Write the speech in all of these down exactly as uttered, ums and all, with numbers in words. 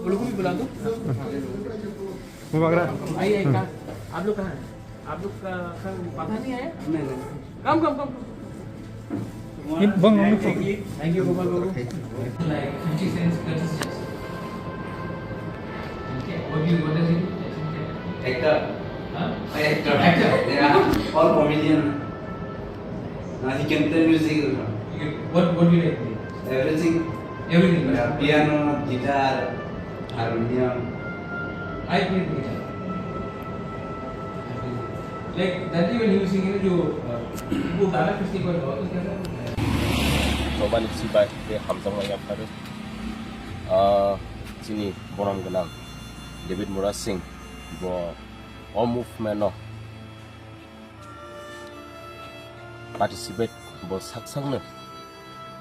उनको भी बुला दो। मुबागरा। आइए, आइए, कहाँ? आप लोग कहाँ हैं? आप लोग का, का पता नहीं है? नहीं, नहीं। कम, कम, कम, कम। ये बंग, बंग। Thank you, Gopal Babu। Like fifty cents, thirty cents. Okay, what do you, what does he do? Actor. Huh? Actor. Actor. Yeah, all comedian. Uh, he can play music. You can, what, what do you like to play? Everything. Everything. Yeah, piano, guitar, harmonium. I play guitar. Like, that even you sing, you know, जो, uh, वो गाना किसने कोई और किसने गाया? Chobani sibai tei hamjakma yapharwi, ah, chini borom gwnang David Murad Singh bo o movement no participate bo sak sakno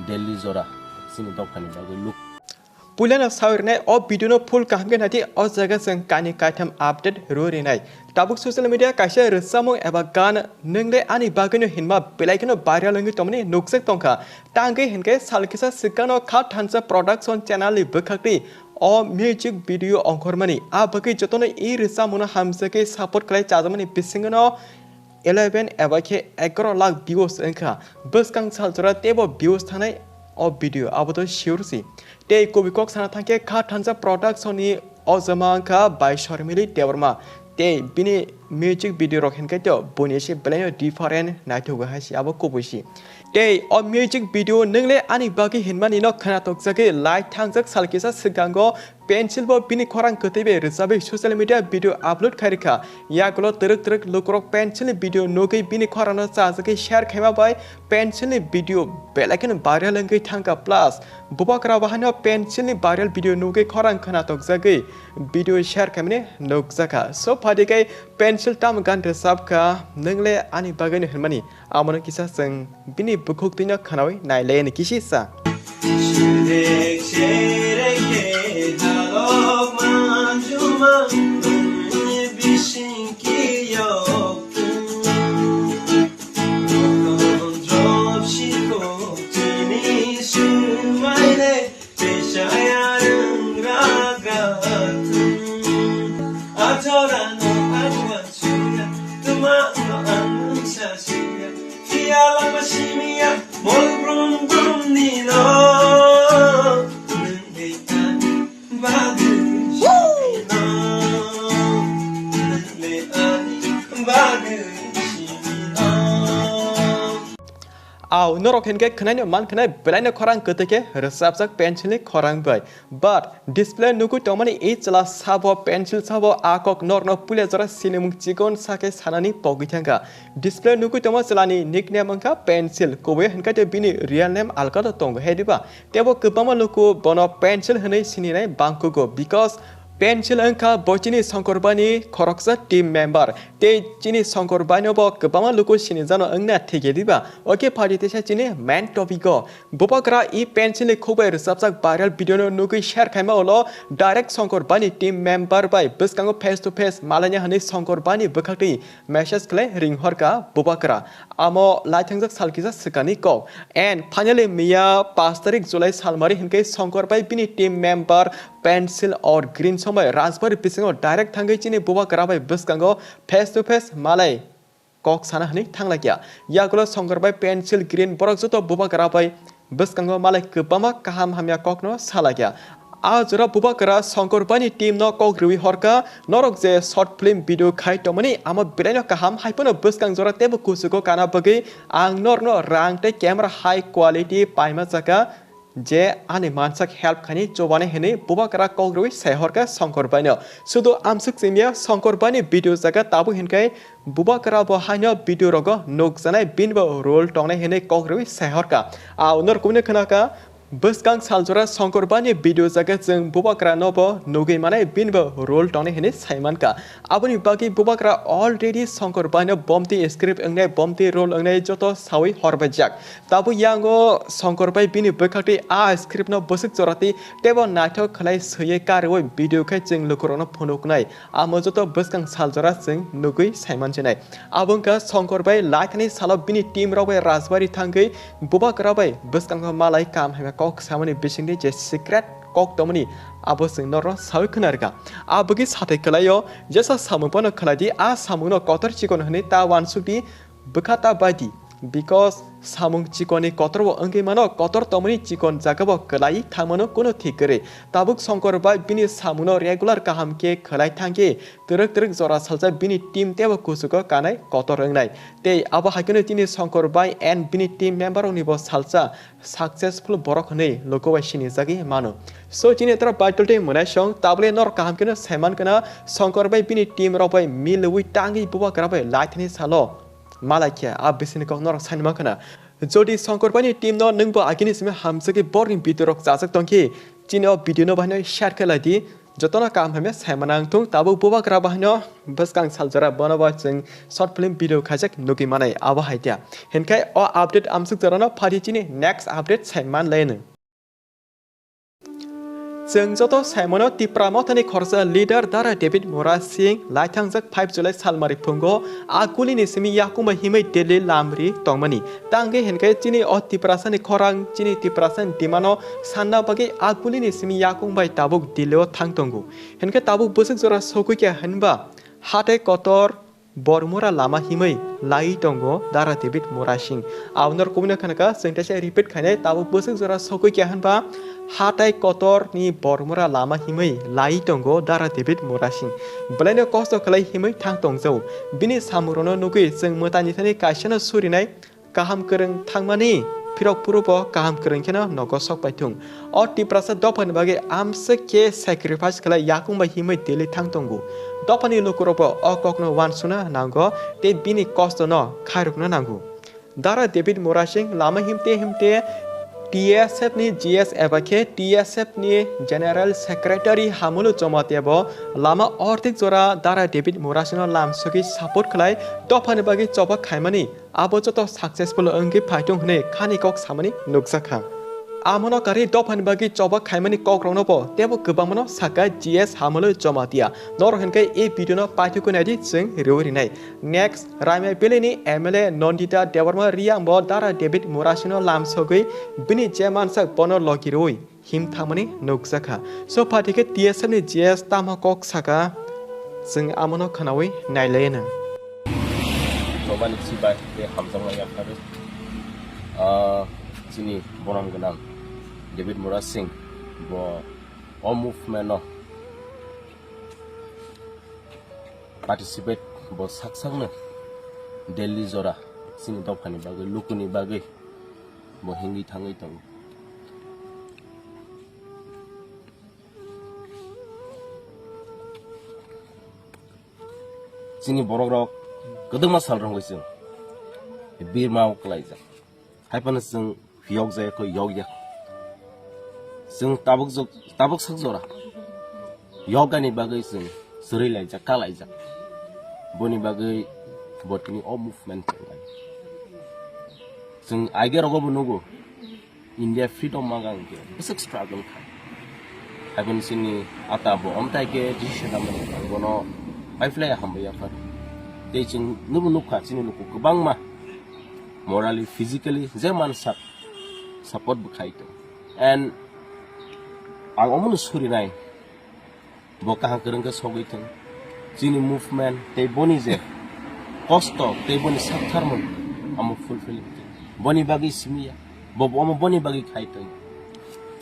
Delhi jora chini dophani bagwi nuk. Puilano sawi rwnai o video no full kaham khe naidi, o jaga chwng kainwi kaitham update rw rinai. Tabuk social media kaisa rwchapmung eba gan "Nwng le ani bagwino" hinma belai kheno viral wngwi tongmani nukjak tongkha. Tangwi hinkhe sal kisa swkangno Kha Thansa Production channel ni bwkhaktwi o music video ongkhormani. A bagwi jotono e rwchapmungno hamjakwi support khlai chajakmani bisingno eleven eba khe egaroh lakh views wngkha. Bwskang sal jora teibo views thangnai o video, abo to sure si. Tei kubui kok sana thangkhe Kha Thansa Production ni ojama wngkha bai Sharmili Debbarma. Tei bini music video rok hinkhe to buini se belaino different naithogo hai si, abo kubui si. Tei o music video "Nwng le ani bagwi" hinmani no khwnathokjagwi lai thangjak sal kisa swkango Pencil bo bini khorang kwtwi bai rwchabwi social media video upload khai rwkha. Yagulo twrwk twrwk lukurok Pencil ni video nugwi bini khorangno chajagwi share khaima bai Pencil ni video belai kheno viral wngwi thangkha. Plus, Bubagra bo haino Pencil ni viral video nugwi khorang khwnatokjagwi video share khaimani nukjakha. So, phadi khe Pencil tamo gan rwchabkha, "Nwng le ani bagwino" hinmani. Amono kisa chwng bini bwkhuktwino khwnawi nailaini kisisa. Sherek sherek khe halok manjuma, nini bising kiyok. Drop si kok chini sumai le, pesaya rang raga. Atora no agwan suya, tuma no anung sa suya. Piyala masimiya, mol brum brum nino. Nungle ani bagwi simino. Nungle ani bagwi simino. Au, norok hinkhe khwnaino man khwnai belaino khorang kwtwi khe rwchapjak Pencil ni khorang bai. But display nugwi tongmani e chwla sabo Pencil sabo a kok norokno puila jora sinimung chikon sakhe sanani pogwi thangkha. Display nugwi tongma chwlani nickname wngkha Pencil, kubui hinkhe to bini real name alkado tongo he diba? Tebo kwbangma luku bono Pencil hwnwi sininai bangkugo, because Pencil wngkha bo chini Songkorbai ni khoroksa team member. Tei chini Songkorbai no bo kwbangma luku sinijano wngna thikya diba? Okay, phadi teisa chini main topic o. Bubagra e Pencil ni khukbai rwchapjak viral video no nugwi share khaima ulo direct Songkorbai ni team member bai bwskango face to face malaina hwnwi Songkorbai ni bwkhaktwi message khlai ringhorkha Bubagra. Amo laithangjak sal kisa swkangni kok. And finally, miya pash tarik July salmari hinkhe Songkorbai bini team member Pencil or Green sombai Rajbari bisingo direct thangwi chini Bubagra bai bwskango face to face malai kok sana hwnwi thanglaikya. Yagulo Songkorbai, Pencil, Green borok joto Bubagra bai bwskango malai kwbangma kaham hamya kokno salaikya. A jora Bubagra Songkorbai ni team no kok rwi horkha, norok je short film video khai tongmani amo belaino kaham, haiphano bwskang jora teibo kuchugo kana bagwi ang norno rang tei camera high quality paima chakha. Je ani mansak help khani chobani hwnwi Bubagra kok rwi sai horkha Songkorbai no. Sudu amsuk chimya Songkorbai ni video jaga tabuk hinkhe Bubagra bo haino video rogo nukjanai bini bo role tongnai hwnwi kok rwi sai horkha. Au norok kubuni khwnakha bwskang saljora Songkorbai ni video jaga chwng Bubagra no bo nugwi manai bini bo role tongnai hwnwi sai mankha. Aboni bagwi Bubagra already Songkorbai no bomti script wngnai, bomti role wngnai joto sawi horbaijak. Tabuk yango Songkorbai bini bwkhaktwi a script no bwswk jorati teibo naithok khlai swiwi karwi video khe chwng lukurokno phunuknai. Amo joto bwskang saljora chwng nugwi saimansinai. Abo wngkha Songkorbai laithani salo bini team rok bai Rajbari thangwi Bubagra bai bwskango malai kam hamya kok samani bisingni je secret kok tongmani, abo chwng norno sawi khwnarwkha. Aboni sathai kwlaio, jesa samung phano khwlaidi, a samungno kotor chikon hwnwi ta uansukdi, bwkha ta baidi. Because samung chikonni kotorbo wngwi mano, kotor tongmani chikon jagabo kwlai thangmano kunu thik kwrwi. Tabuk Songkor bai bini samungno regular kaham khe khwlai thangkhe, twrwk twrwk jora salsa bini team teibo kuchugo kanai kotor wngnai. Tei abo hai kheno chini Songkor bai and bini team member roknibo salsa successful borok hwnwi luku bai sinijagwi mano. So chini toro bai toltwi mwnaisong tabule norok kaham kheno saiman khna Songkor bai bini team rok bai milwi tangwi bubagra bai laithani salo malaikhe a bisini kok norok saini mankha na. Jodi Songkor bai ni team no nwngbo agini simi hamjagwi borni video rok chajak tongkhe chini o video no bahino share khe laidi. Jotono kaham hamya saimana wngthung, tabuk bubagra bahaino bwskang saljora bono bo chwng short film video khaijak nugwi manai abo hai dia. Hinkhe o update amsuk jorano phadi chini next update saiman laino. Chwng joto saimano Tipra Mothani khoroksa leader Dara David Murasing laithangjak five July salmari phungo a kulini simi yakung bai himwi Delhi lamri tongmani. Tangwi hinkhe chini o Tiprasani khorang chini Tiprasani dimano sanna bagwi a kulini simi yakung bai tabuk Delhi o thang tongo. Hinkhe tabuk bwswk jora sogwi kha hinba hatai kotor Bormura lama himwi lai tongo Dara David Murasing. Aboni kubuni khana kha chwng teisa repeat khainai, tabuk bwswk jora sogwi kha hinba hatai kotor ni Bormura lama himwi lai tongo Dara David Murasing. Belaino kosto khlai himwi thang tongjao. Bini samungrokno nugwi chwng mwtaini thani kaisano surinai kaham kwrwng thangmani phirok phuru bo kaham kwrwng kheno nogo sok paithung. O Tiprasa dophani bagwi amswk khe sacrifice khlai yakung bai himwi Delhi thang tongo. Dophani lukurokbo o kokno uansukna nango tei bini kostono khairokna nango. Dara David Murasing lama himte himte T S F ni G S eba khe T S F ni General Secretary Hamulu Jamatia bo lama ordik jora Dara David Murasingno lam sogwi support khlai dophani bagwi choba khaimani. Abo joto successful wngwi phaithung hwnwi khani kok samani nukjakha. Amono karwi dophani bagwi choba khaimani kokrokno bo teibo kwbangmano sakha G S Hamulwi Jamatia. Norok hinkhe e video no paithugwi naidi chwng riwi rinai. Next, Raimai Valley ni M L A Nandita Debbarma Reang bo Dara David Murasingno lam sogwi bini je mansak bono logi rwi him thangmani nukjakha. So phatikhe T S F ni G S tamo kok saka, chwng amono khwnawi nailaiano. Chobani chibai tei hamjakma yapharwi, ah, chini borom gwnang David Murasing bo o movement no participate bo sak sakno Delhi jora chini dophani bagwi, lukuni bagwi bo hingwi thangwi tongo. Chini borok rok kwdwkma sal rwngwi chwng birma o kwlaijak. Hai phano chwng yok jaya kho yok ya. Chwng tabuk jok, tabuk sak jora yogani bagwi chwng chwrwi laijak, ka laijak. Boni bagwi bo tini o movement khlai. Chwng aige rogo bo nugo India freedom maga hwnkhe bwswk struggle khai. Hai phano chini ata bo omtai khe decision lamani bono paiphlai hambai yaphar. Tei chwng nubo nukha chini luku kwbangma morally, physically je mansak support bo khai tong. And ang omono surinai bo kaham kwrwng khe sogwi thung. Chini movement tei boni je kosto tei boni saktharmung amo fulfill wngthung. Boni bagwi simi ya, bo omo boni bagwi khai tong.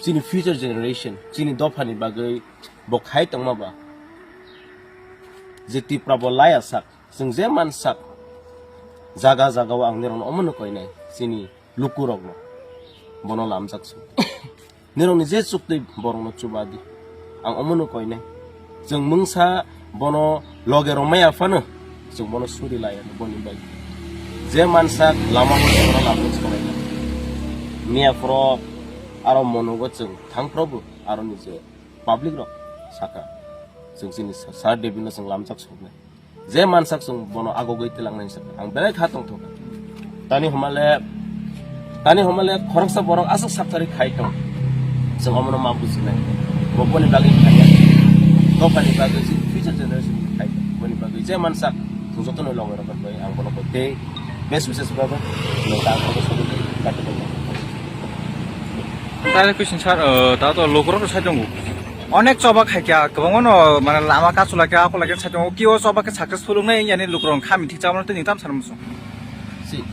Chini future generation, chini dophani bagwi bo khai tongma ba je Tipra bo laya sak. Chwng je mansak jaga jaga o ang nirokno omono koinai chini lukurokno bono lamjak se. Nirokni je chuktwi borokno chuba di. Ang omono koinai. Chwng mungsa bono loge rwmaya phano chwng bono suri laya boni bai. Je mansak lama o bono lamjak se. Miya phoro aro monogo chwng thang phrobo aroni je public rok saka. Chwng chini sa-, sir David no chwng lamjak soknai. Je mansak chwng bono agogwi twlangnai sakha. Ang belai kha tongthokha. Tani homale, tani homale khoroksa borok aswk sakchari khai tong. Chwng omono ma bujinai. Bo boni bagwi khaiya. Dophani bagwi chini future generation khai tong. Boni bagwi je mansak chwng jotono loge rok bai ang bono koi tei best wishes bagwi chwng ta ang bono sogwi tei kaitor. Tare question sir, uh, ta to lukurok sai tongo. Onek choba khaikya, kwbangma no, mane, lama kasu laikya, ako laikya sai tongo. Kio choba khe successful wngnai, yani lukurok kha mithi chamano tini tam sanam song. Si,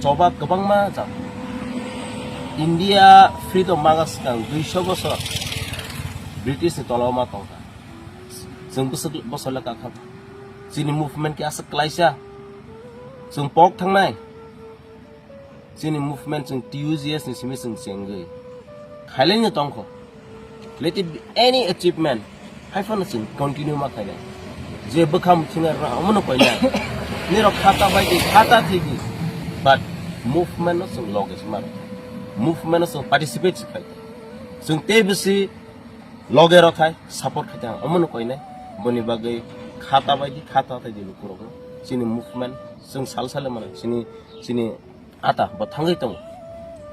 choba kwbangma jam. India freedom maga swkang duiso bosor British ni toloma tongkha. Chwng bwswk bosor le kakha. Chini movement khe aswk klaisa. Chwng pok thangnai. Chini movement chwng T U G S ni simi chwng chengwi. Khailai no tongkho. Let it be any achievement. Haiphano chwng continue ma khainai. Je bwkham thwinai rwna omono koinai. Nirok khata bai di, khata thwi di. But movement no chwng loge se mano. Movement no chwng participate se khai. Chwng tei bwsi loge rok khai support khai tang omono koinai. Boni bagwi khata bai di, khata thwi di lukurokno. Chini movement chwng sal sal mano. Chini, chini ata bo thangwi tongo.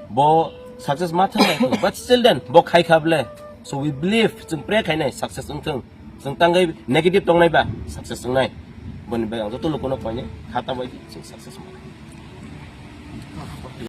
Bo success ma thangnai, but still then bo khai kha ble. So we believe, chwng pray khainai success wngthung. Chwng tangwi negative tongnai ba success wngnai. Boni bagwi ang joto lukuno koinai khata bai di chwng success ma.